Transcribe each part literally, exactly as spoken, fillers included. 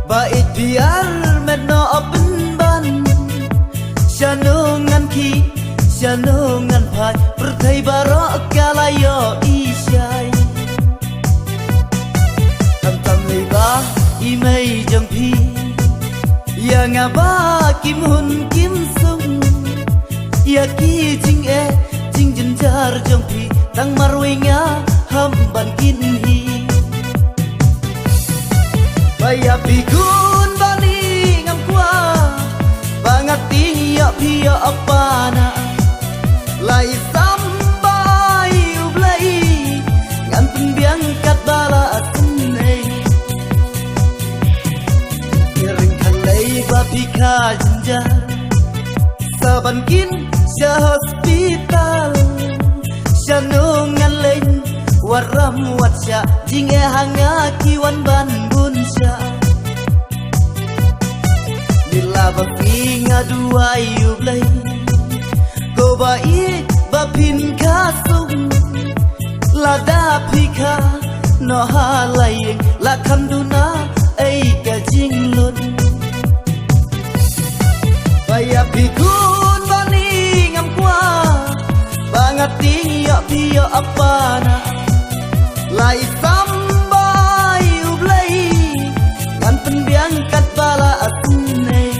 Ba ïeit phi ar met noh pynban. Shano ngan khih, shano ngan phai, pyrthei baroh ka la ïohi shai. Khamtam lei ba i mei jong phi ïa nga ba kim hun kim sung. Ïa ki jingeh jingjynjar jong phi tang marwei nga hap ban kynhih. Ba ïa phi khun bani ngam kwah ba nga tieng ïa phi ïa apana. Lai sam ba ai U Blei ngan pynbiang katba la asnei. Ïa ring khalei ba phi kha jynjar sa ban kin sha hospital. Shano ngan leit wat ram wat shah, jingeh ha nga ki wan ban bun shah. Nila ba phi nga duwai U Blei, ko ba ïeit ba phin kha sung. Lada phi kha noh ha la ïing la kham duna ei ka jinglut. Ba ïa phi khun bani ngam kwah ba nga tieng ïa phi ïa apana. Lai sam ba ai U Blei ngan pynbiang katba la asnei.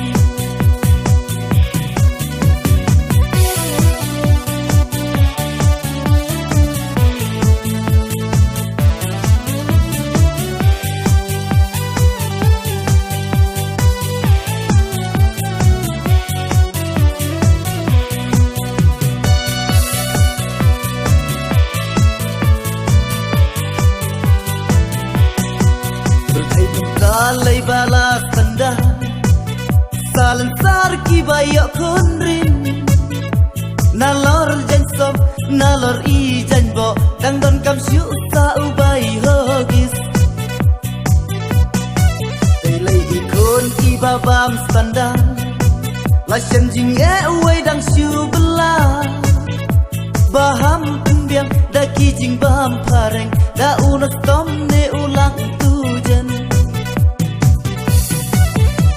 Pyrthei jong ka lei ba la sandar, sa lynsar ki ba ïoh khun rim. Nalor jaiñ sop, nalor i jaiñ boh, dang donkam shuh sa u bai hogis. Tei lei i khun i ba bam sandar, la shem jingeh uwei dang shu bylla. Ba ham pynbiang da ki jingbam phareng, da u Nongstoiñ ne u Langtujein.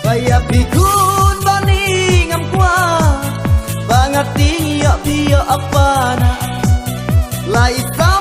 Ba ïa phi khun bani ngam kwah ba nga tieng ïa phi ïa apana. Lai sam